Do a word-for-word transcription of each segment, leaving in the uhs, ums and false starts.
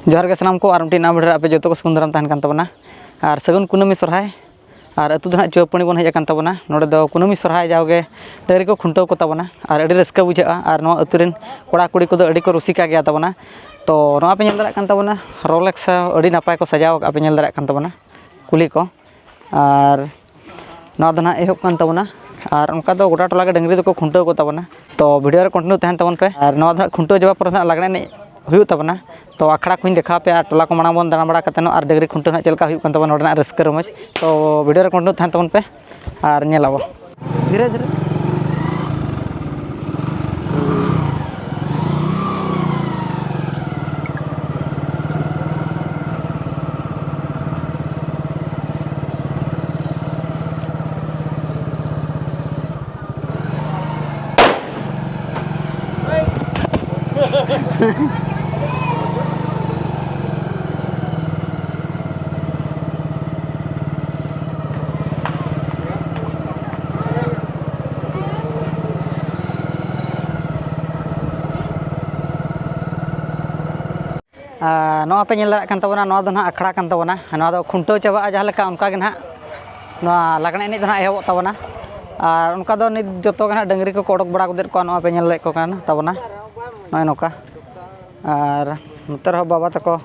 ᱡᱚᱦᱟᱨ ᱜᱮ ᱥᱟᱱᱟᱢ ᱠᱚ, ᱟᱨ ᱢᱤᱫᱴᱤᱡ ᱱᱟᱣᱟ video ᱨᱮ ᱟᱯᱮ ᱡᱚᱛᱚ ᱠᱚ ᱥᱟᱹᱜᱩᱱ ᱫᱟᱨᱟᱢ ᱛᱟᱦᱮᱱ ᱠᱟᱱ ᱛᱟᱵᱚᱱᱟ᱾ ᱟᱨ ᱥᱟᱹᱜᱩᱱ ᱠᱩᱱᱟᱹᱢᱤ ᱥᱚᱨᱦᱟᱭ᱾ ᱟᱨ ᱟᱹᱛᱩ ᱫᱚ ᱱᱟᱦᱟᱜ ᱪᱩᱣᱟᱹᱯᱟᱹᱲᱤ ᱵᱚᱱ ᱦᱮᱡ ᱟᱠᱟᱱ ᱛᱟᱵᱚᱱᱟ᱾ ᱱᱚᱰᱮ ᱫᱚ ᱠᱩᱱᱟᱹᱢᱤ ᱥᱚᱨᱦᱟᱭ ᱡᱟᱣᱜᱮ ᱰᱟᱹᱝᱨᱤ ᱠᱚ ᱠᱷᱩᱱᱴᱟᱹᱣ ᱠᱚ ᱛᱟᱵᱚᱱᱟ, ᱟᱨ ᱟᱹᱰᱤ ᱨᱟᱹᱥᱠᱟᱹ ᱵᱩᱡᱷᱟᱹᱜᱼᱟ᱾ ᱟᱨ ᱱᱚᱣᱟ ᱟᱹᱛᱩ ᱨᱮᱱ ᱠᱚᱲᱟ ᱠᱩᱲᱤ ᱠᱚᱫᱚ ᱟᱹᱰᱤ ᱠᱚ ᱨᱩᱥᱤᱠᱟ ᱜᱮᱭᱟ ᱛᱟᱵᱚᱱᱟ᱾ ᱛᱚ, ᱱᱚᱣᱟ ᱯᱮ ᱧᱮᱞ ᱫᱟᱲᱮᱭᱟᱜ ᱠᱟᱱ ᱛᱟᱵᱚᱱᱟ, Rolex ᱟᱹᱰᱤ ᱱᱟᱯᱟᱭ ᱠᱚ ᱥᱟᱡᱟᱣ ᱟᱠᱟᱫᱼᱟ, ᱯᱮ ᱧᱮᱞ ᱫᱟᱲᱮᱭᱟᱜ ᱠᱟᱱ ᱛᱟᱵᱚᱱᱟ ᱠᱩᱞᱦᱤ ᱠᱚ᱾ ᱟᱨ ᱱᱚᱣᱟ ᱫᱚ ᱱᱟᱦᱟᱜ ᱮᱦᱚᱵ ᱠᱟᱱ ᱛᱟᱵᱚᱱᱟ᱾ ᱟᱨ ᱚᱱᱠᱟ ᱫᱚ ᱜᱚᱴᱟ ᱴᱚᱞᱟ ᱜᱮ ᱰᱟᱹᱝᱨᱤ ᱫᱚᱠᱚ ᱠᱷᱩᱱᱴᱟᱹᱣ ᱠᱚ ᱛᱟᱵᱚᱱᱟ᱾ ᱛᱚ, video ᱨᱮ continue ᱛᱟᱦᱮᱱ ᱛᱟᱵᱚᱱ ᱯᱮ᱾ ᱟᱨ ᱱᱚᱣᱟ ᱫᱚ ᱱᱟᱦᱟᱜ ᱠᱷᱩᱱᱴᱟᱹᱣ ᱪᱟᱵᱟ ᱯᱚᱨᱮ ᱱᱟᱦᱟᱜ ᱞᱟᱜᱽᱬᱮ ᱮᱱᱮᱡ ᱦᱩᱭᱩᱜ ᱛᱟᱵᱚᱱᱟ᱾ ᱛᱚ, ᱟᱠᱷᱲᱟ ᱠᱚᱧ ᱫᱮᱠᱷᱟᱣ ᱯᱮᱭᱟ, ᱟᱨ ᱴᱚᱞᱟ ᱠᱚ ᱢᱟᱲᱟᱝ ᱵᱚᱱ ᱫᱟᱬᱟ ᱵᱟᱲᱟ ᱠᱟᱛᱮ ᱱᱚᱜ ᱟᱨ ᱰᱟᱹᱝᱨᱤ ᱠᱷᱩᱱᱴᱟᱹᱣ ᱱᱟᱦᱟᱜ ᱪᱮᱫ ᱞᱮᱠᱟ ᱦᱩᱭᱩᱜ ᱠᱟᱱ ᱛᱟᱵᱚᱱᱟ, ᱱᱚᱰᱮᱱᱟᱜ ᱨᱟᱹᱥᱠᱟᱹ ᱨᱚᱢᱚᱡᱽ᱾ ᱛᱚ, video ᱨᱮ continue ᱛᱟᱦᱮᱱ ᱛᱟᱵᱚᱱ ᱯᱮ ᱟᱨ ᱧᱮᱞ ᱟᱵᱚ᱾ ᱫᱷᱤᱨᱮ ᱫᱷᱤᱨᱮ᱾ ᱟᱨ ᱱᱚᱣᱟ ᱯᱮ ᱧᱮᱞ ᱫᱟᱲᱮᱭᱟᱜ ᱠᱟᱱ ᱛᱟᱵᱚᱱᱟ, ᱱᱚᱣᱟ ᱫᱚ ᱱᱟᱦᱟᱜ ᱟᱠᱷᱲᱟ ᱠᱟᱱ ᱛᱟᱵᱚᱱᱟ᱾ ᱱᱚᱣᱟ ᱫᱚ ᱠᱷᱩᱱᱴᱟᱹᱣ ᱪᱟᱵᱟᱜᱼᱟ ᱡᱟᱦᱟᱸ ᱞᱮᱠᱟ, ᱚᱱᱠᱟ ᱜᱮ ᱱᱟᱦᱟᱜ ᱱᱚᱣᱟ ᱞᱟᱜᱽᱬᱮ ᱮᱱᱮᱡ ᱫᱚ ᱱᱟᱦᱟᱜ ᱮᱦᱚᱵᱚᱜ ᱛᱟᱵᱚᱱᱟ᱾ ᱟᱨ ᱚᱱᱠᱟ ᱫᱚ ᱱᱤᱛ ᱡᱚᱛᱚ ᱜᱮ ᱱᱟᱦᱟᱜ ᱰᱟᱹᱝᱨᱤ ᱠᱚᱠᱚ ᱚᱰᱚᱠ ᱵᱟᱲᱟ ᱜᱚᱫᱮᱫ ᱠᱚᱣᱟ, ᱱᱚᱣᱟ ᱯᱮ ᱧᱮᱞᱮᱫ ᱠᱚ ᱠᱟᱱ ᱛᱟᱵᱚᱱᱟ, ᱱᱚᱜᱼᱚᱭ ᱱᱚᱝᱠᱟ᱾ ᱟᱨ ᱱᱚᱛᱮ ᱨᱮᱦᱚᱸ ᱵᱟᱵᱟ ᱛᱟᱠᱚ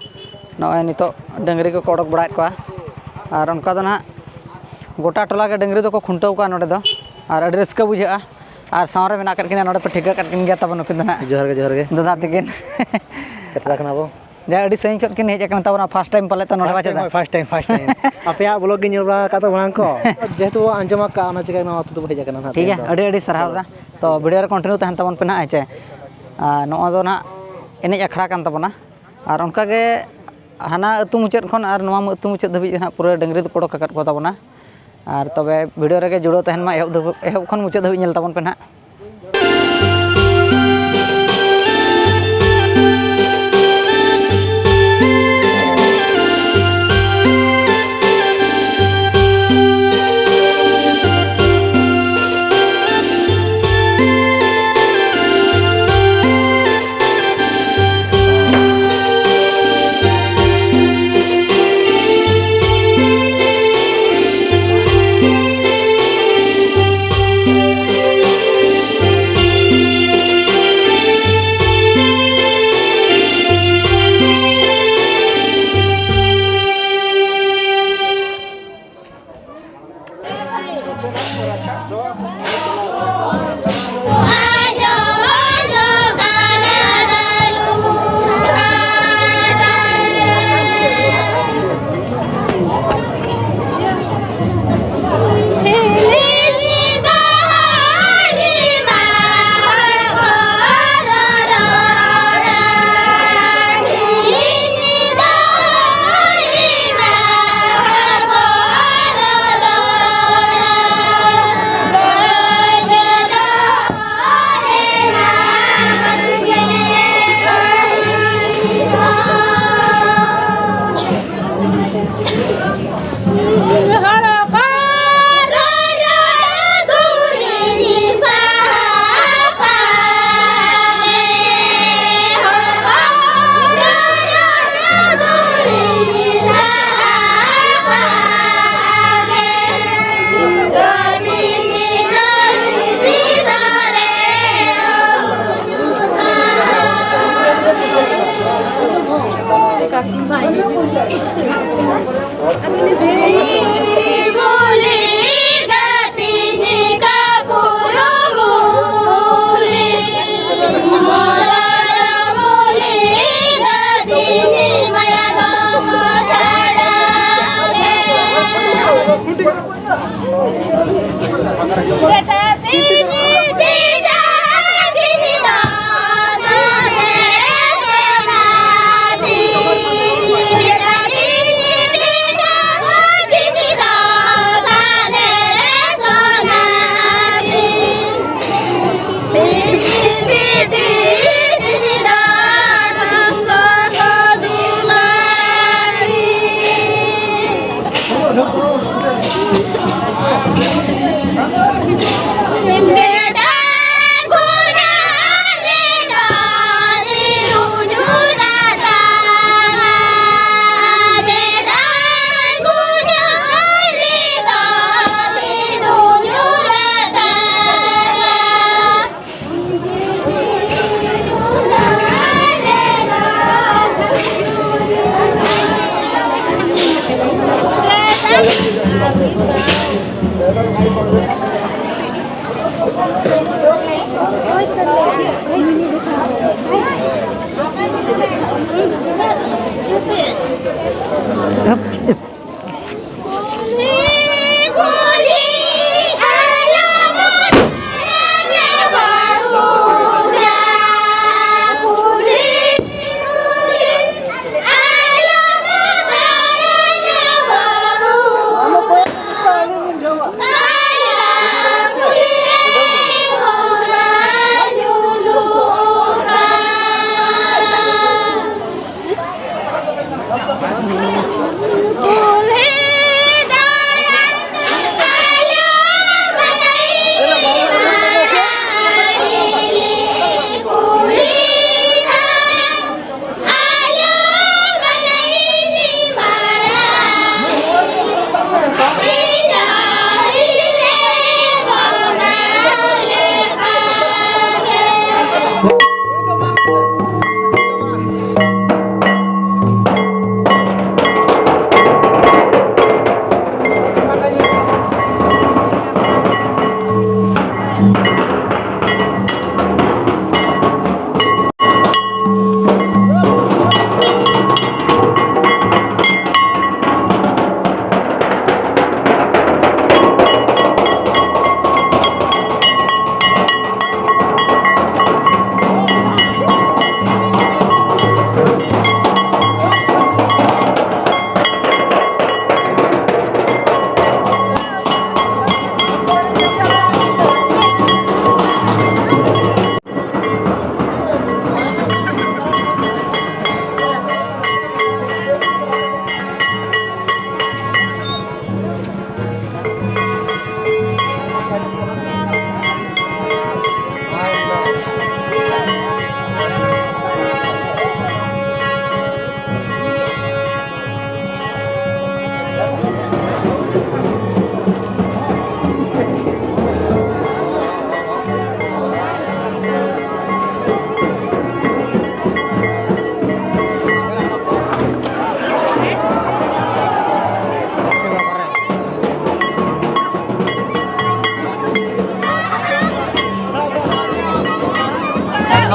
ᱱᱚᱜᱼᱚᱭ ᱱᱤᱛᱚᱜ ᱰᱟᱹᱝᱨᱤ ᱠᱚᱠᱚ ᱚᱰᱚᱠ ᱵᱟᱲᱟᱭᱮᱫ ᱠᱚᱣᱟ᱾ ᱟᱨ ᱚᱱᱠᱟ ᱫᱚ ᱱᱟᱦᱟᱜ ᱜᱚᱴᱟ ᱴᱚᱞᱟ ᱜᱮ ᱰᱟᱹᱝᱨᱤ ᱫᱚᱠᱚ ᱠᱷᱩᱱᱴᱟᱹᱣ ᱠᱚᱣᱟ ᱱᱚᱰᱮ ᱫᱚ, ᱟᱨ ᱟᱹᱰᱤ ᱨᱟᱹᱥᱠᱟᱹ ᱵᱩᱡᱷᱟᱹᱜᱼᱟ᱾ ᱟᱨ ᱥᱟᱶ ᱨᱮ ᱢᱮᱱᱟᱜ ᱟᱠᱟᱫ ᱠᱤᱱᱟ ᱱᱚᱰᱮ ᱯᱮ ᱴᱷᱤᱠᱟᱹ ᱟᱠᱟᱫ ᱠᱤᱱ ᱜᱮᱭᱟ ᱛᱟᱵᱚᱱ, ᱱᱩᱠᱤᱱ ᱫᱚ ᱱᱟᱦᱟᱜ ᱡᱚᱦᱟᱨ ᱜᱮ, ᱡᱚᱦᱟᱨ ᱜᱮ᱾ ᱫᱟᱫᱟ ᱛᱟᱹᱠᱤᱱ᱾ ᱥᱮᱴᱮᱨ ᱟᱠᱟᱱᱟ ᱵᱚ᱾ ᱡᱟ ᱟᱹᱰᱤ ᱥᱟᱺᱜᱤᱧ ᱠᱷᱚᱱ ᱠᱤᱱ ᱦᱮᱡ ᱟᱠᱟᱱᱟ ᱛᱟᱵᱚᱱᱟ, first time ᱯᱟᱞᱮ ᱛᱚ ᱱᱚᱰᱮ first ᱢᱟ time, ᱪᱮᱫᱟᱜ? First time, first time᱾ ᱟᱯᱮᱭᱟᱜ vlog ᱜᱮ ᱧᱮᱞ ᱵᱟᱲᱟ ᱟᱠᱟᱫ ᱛᱚ ᱢᱟᱲᱟᱝ ᱠᱚ᱾ ᱡᱮᱦᱮᱛᱩ ᱵᱚ ᱟᱸᱡᱚᱢ ᱟᱠᱟᱫ, ᱚᱱᱟ ᱪᱤᱠᱟᱹ ᱱᱚᱣᱟ ᱟᱹᱛᱩ ᱫᱚᱵᱚ ᱦᱮᱡ ᱟᱠᱟᱱᱟ ᱱᱟᱦᱟᱜ ᱴᱷᱤᱠ ᱜᱮᱭᱟ, ᱛᱮᱦᱮᱧ ᱫᱚ᱾ ᱟᱹᱰᱤ ᱟᱹᱰᱤ ᱥᱟᱨᱦᱟᱣ ᱪᱚᱞᱚ᱾ ᱫᱟ᱾ ᱛᱚ, video ᱨᱮ continue ᱛᱟᱦᱮᱱ ᱛᱟᱵᱚᱱ ᱯᱮ ᱱᱟᱦᱟᱜ, ᱦᱮᱸ ᱪᱮ? ᱟᱨ ᱱᱚᱣᱟ ᱫᱚ ᱱᱟᱦᱟᱜ ᱮᱱᱮᱡ ᱟᱠᱷᱲᱟ ᱠᱟᱱ ᱛᱟᱵᱚᱱᱟ᱾ ᱟᱨ ᱚᱱᱠᱟ ᱜᱮ ᱦᱟᱱᱟ ᱟᱹᱛᱩ ᱢᱩᱪᱟᱹᱫ ᱠᱷᱚᱱ ᱟᱨ ᱱᱚᱣᱟ ᱟᱹᱛᱩ ᱢᱩᱪᱟᱹᱫ ᱫᱷᱟᱹᱵᱤᱡ ᱫᱚ ᱱᱟᱦᱟᱜ ᱯᱩᱨᱟᱹ ᱰᱟᱹᱝᱨᱤ ᱫᱚᱠᱚ ᱚᱰᱚᱠ ᱟᱠᱟᱫ ᱠᱚ ᱛᱟᱵᱚᱱᱟ᱾ ᱟᱨ ᱛᱚᱵᱮ video ᱨᱮᱜᱮ ᱡᱩᱲᱟᱹᱣ ᱛᱟᱦᱮᱱ ᱢᱟ, ᱮᱦᱚᱵ ᱫᱷᱟᱹᱵᱤᱡ, ᱮᱦᱚᱵ ᱠᱷᱚᱱ ᱢᱩᱪᱟᱹᱫ ᱫᱷᱟᱹᱵᱤᱡ ᱧᱮᱞ ᱛᱟᱵᱚᱱ ᱯᱮ ᱱᱟᱦᱟᱜ᱾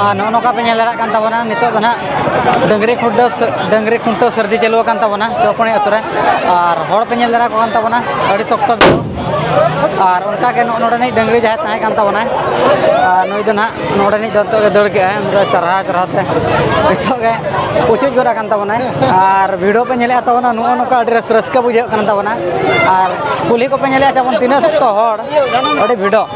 ᱟᱨ ᱱᱚᱜᱼᱚ ᱱᱚᱝᱠᱟ ᱯᱮ ᱧᱮᱞ ᱫᱟᱲᱮᱭᱟᱜ ᱠᱟᱱ ᱛᱟᱵᱚᱱᱟ, ᱱᱤᱛᱚᱜ ᱫᱚ ᱱᱟᱦᱟᱜ ᱰᱟᱹᱝᱨᱤ ᱠᱷᱩᱱᱴᱟᱹᱣ ᱥᱟᱹ-, ᱰᱟᱹᱝᱨᱤ ᱠᱷᱩᱱᱴᱟᱹᱣ ᱥᱟᱹᱨᱫᱤ ᱪᱟᱹᱞᱩ ᱟᱠᱟᱱ ᱛᱟᱵᱚᱱᱟ ᱪᱚᱯᱚᱱᱤ ᱟᱹᱛᱩ ᱨᱮ᱾ ᱟᱨ ᱦᱚᱲ ᱯᱮ ᱧᱮᱞ ᱫᱟᱲᱮᱭᱟᱠᱚ ᱠᱟᱱ ᱛᱟᱵᱚᱱᱟ, ᱟᱹᱰᱤ ᱥᱚᱠᱛᱚ ᱵᱷᱤᱲ᱾ ᱟᱨ ᱚᱱᱠᱟ ᱜᱮ ᱱᱚᱜᱼᱚ ᱱᱚᱰᱮᱱᱤᱡ ᱰᱟᱹᱝᱨᱤ ᱡᱟᱦᱟᱸᱭ ᱛᱟᱦᱮᱸ ᱠᱟᱱ ᱛᱟᱵᱚᱱᱟᱭ, ᱟᱨ ᱱᱩᱭ ᱫᱚ ᱱᱟᱦᱟᱜ ᱱᱚᱰᱮᱱᱤᱡ ᱫᱚ ᱱᱤᱛᱚᱜ ᱜᱮ ᱫᱟᱹᱲ ᱠᱮᱜᱼᱟᱭ, ᱩᱱᱤ ᱫᱚ ᱪᱟᱨᱦᱟᱣ ᱪᱟᱨᱦᱟᱣ ᱛᱮ ᱱᱤᱛᱚᱜ ᱜᱮ ᱯᱩᱪᱩᱡ ᱜᱚᱫ ᱟᱠᱟᱱ ᱛᱟᱵᱚᱱᱟᱭ᱾ ᱟᱨ ᱵᱷᱤᱲ ᱦᱚᱸ ᱯᱮ ᱧᱮᱞᱮᱫᱼᱟ ᱛᱟᱵᱚᱱᱟ, ᱱᱚᱜᱼᱚ ᱱᱚᱝᱠᱟ ᱟᱹᱰᱤ ᱨᱟᱹᱥ-, ᱨᱟᱹᱥᱠᱟᱹ ᱵᱩᱡᱷᱟᱹᱜ ᱠᱟᱱ ᱛᱟᱵᱚᱱᱟ᱾ ᱟᱨ ᱠᱩᱞᱦᱤ ᱠᱚᱯᱮ ᱧᱮᱞᱮᱫᱼᱟ ᱪᱮ ᱵᱟᱝ, ᱛᱤᱱᱟᱹᱜ ᱥᱚᱠᱛᱚ ᱦᱚᱲ, ᱟᱹᱰᱤ ᱵᱷᱤᱲᱚᱜ᱾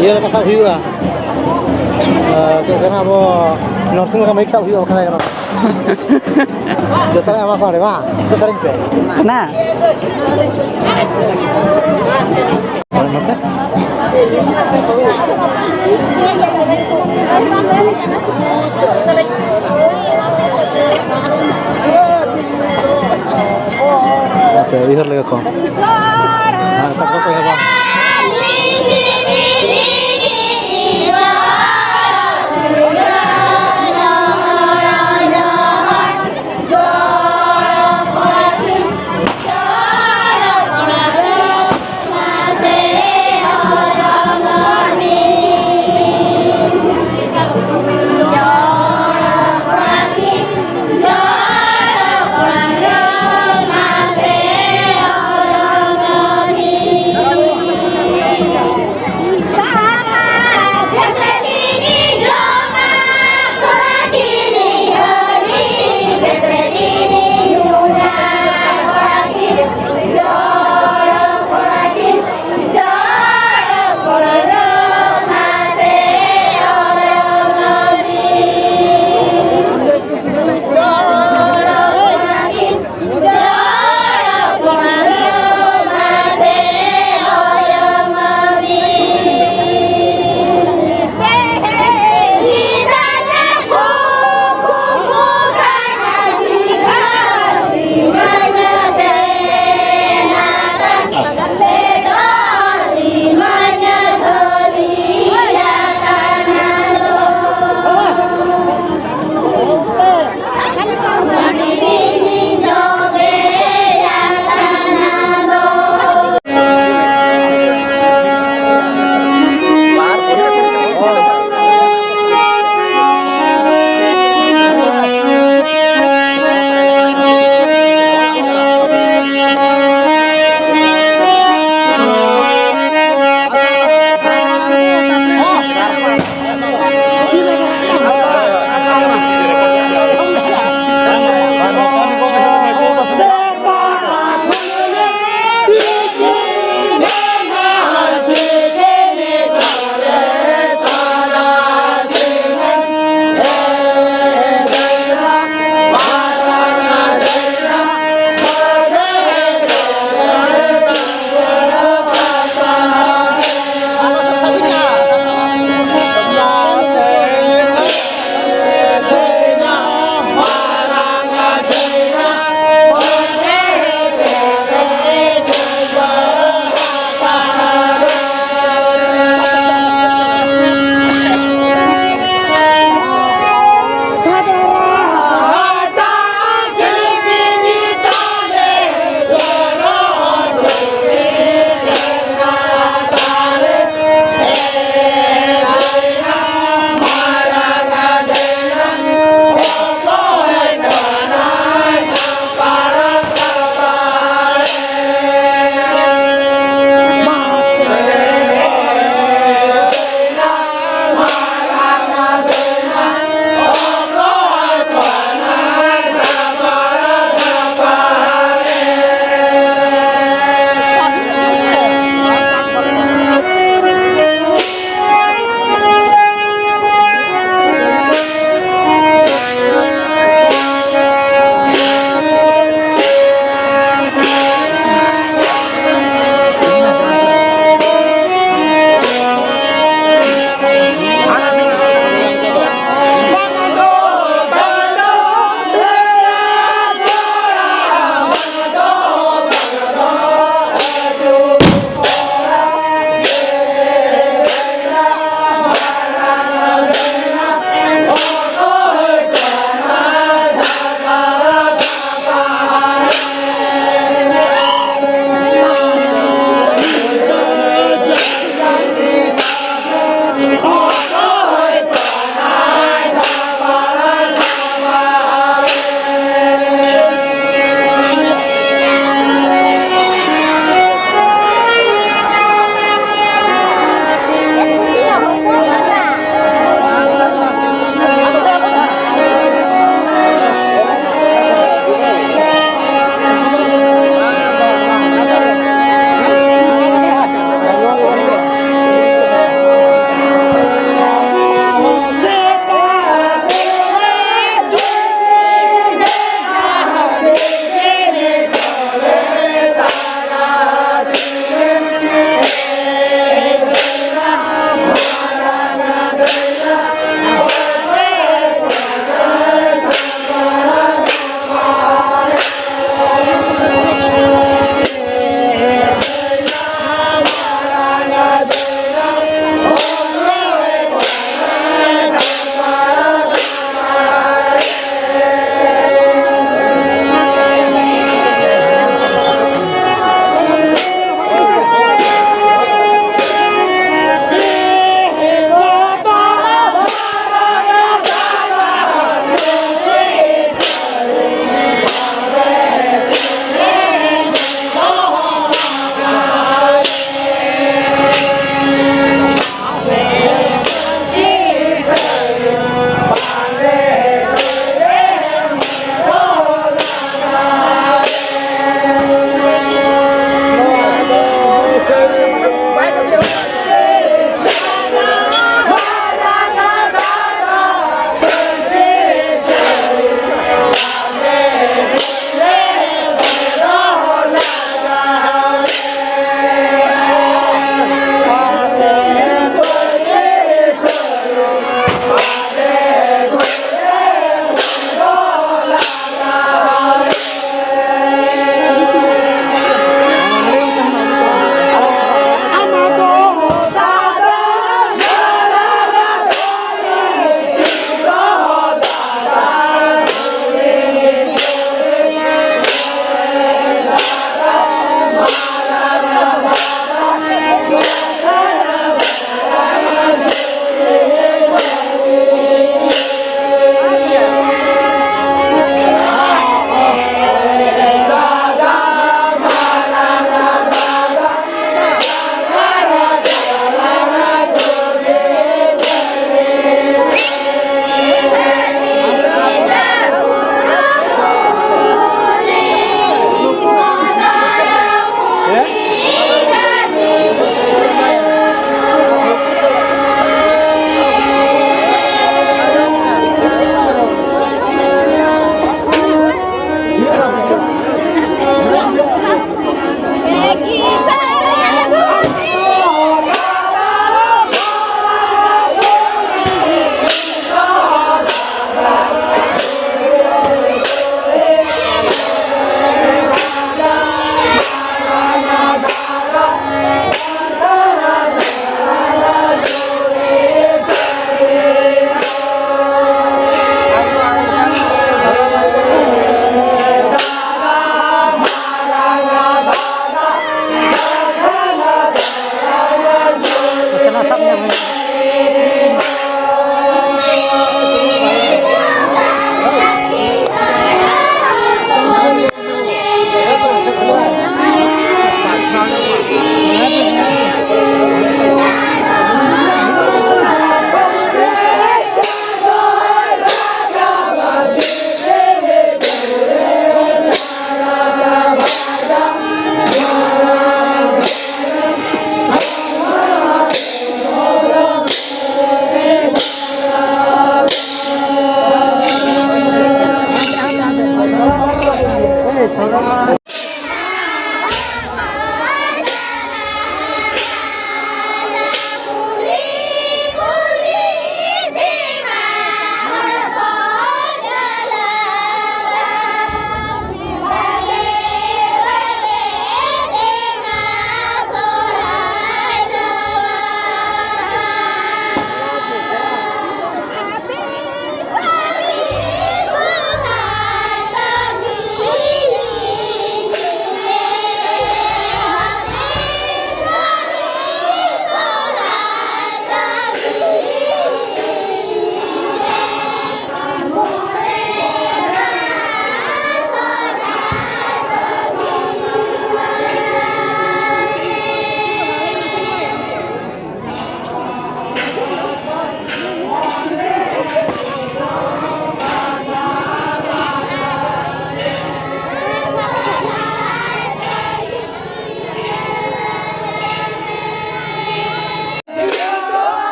ᱤᱭᱟᱹ ᱞᱮᱠᱟ ᱥᱟᱵ ᱦᱩᱭᱩᱜᱼᱟ᱾ ᱪᱮᱫ ᱠᱟᱱᱟ, ᱟᱵᱚ ᱱᱚᱨᱥᱤᱝ ᱞᱮᱠᱟ ᱢᱟᱭᱤᱠ ᱥᱟᱵ ᱦᱩᱭᱩᱜᱼᱟ, ᱵᱟᱠᱷᱟᱱ ᱵᱟᱭ ᱜᱟᱱᱚᱜᱼᱟ᱾ ᱡᱚᱛᱚ ᱨᱮ ᱮᱢᱟ ᱠᱚ ᱨᱮ ᱵᱟᱝ? ᱥᱮᱨᱮᱧ ᱯᱮ᱾ ᱚᱱᱟ ᱢᱟᱥᱮ᱾ ᱟᱯᱮ ᱩᱭᱦᱟᱹᱨ ᱞᱮᱜᱮ ᱠᱚ᱾ ᱦᱮᱸ, ᱠᱟᱴᱠᱚᱢ ᱠᱚ ᱮᱦᱚᱵᱟ᱾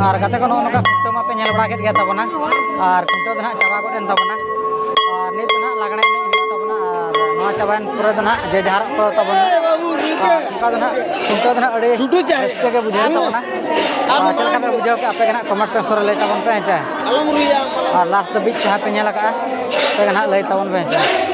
ᱟᱨ ᱜᱟᱛᱮ ᱠᱚ, ᱱᱚᱜᱼᱚ ᱱᱚᱝᱠᱟ ᱠᱷᱩᱱᱴᱟᱹᱣ ᱢᱟᱯᱮ ᱧᱮᱞ ᱵᱟᱲᱟ ᱠᱮᱫ ᱜᱮᱭᱟ ᱛᱟᱵᱚᱱᱟ᱾ ᱟᱨ ᱠᱷᱩᱱᱴᱟᱹᱣ ᱫᱚ ᱱᱟᱦᱟᱜ ᱪᱟᱵᱟ ᱜᱚᱫ ᱮᱱ ᱛᱟᱵᱚᱱᱟ᱾ ᱟᱨ ᱱᱤᱛ ᱫᱚ ᱱᱟᱦᱟᱜ ᱞᱟᱜᱽᱬᱮ ᱮᱱᱮᱡ ᱦᱩᱭᱩᱜ ᱛᱟᱵᱚᱱᱟ᱾ ᱟᱨ ᱱᱚᱣᱟ ᱪᱟᱵᱟᱭᱮᱱ ᱯᱚᱨᱮ ᱫᱚ ᱱᱟᱦᱟᱜ ᱡᱮ ᱡᱟᱦᱟᱨᱚᱜ ᱠᱚ ᱛᱟᱵᱚᱱ ᱱᱟᱦᱟᱜ, ᱟᱨ ᱚᱱᱠᱟ ᱫᱚ ᱱᱟᱦᱟᱜ ᱠᱷᱩᱱᱴᱟᱹᱣ ᱫᱚ ᱱᱟᱦᱟᱜ ᱟᱹᱰᱤ ᱨᱟᱹᱥᱠᱟᱹ ᱜᱮ ᱵᱩᱡᱷᱟᱹᱣ ᱛᱟᱵᱚᱱᱟ᱾ ᱟᱨ ᱪᱮᱫ ᱞᱮᱠᱟ ᱯᱮ ᱵᱩᱡᱷᱟᱹᱣ ᱠᱮᱫᱼᱟ, ᱟᱯᱮ ᱜᱮ ᱱᱟᱦᱟᱜ comment section ᱨᱮ ᱞᱟᱹᱭ ᱛᱟᱵᱚᱱ ᱯᱮ, ᱦᱮᱸ ᱪᱮ? ᱟᱨ last ᱫᱷᱟᱹᱵᱤᱡ ᱡᱟᱦᱟᱸ ᱯᱮ ᱧᱮᱞ ᱟᱠᱟᱫᱼᱟ, ᱟᱯᱮ ᱜᱮ ᱱᱟᱦᱟᱜ ᱞᱟᱹᱭ ᱛᱟᱵᱚᱱ ᱯᱮ, ᱦᱮᱸ ᱪᱮ?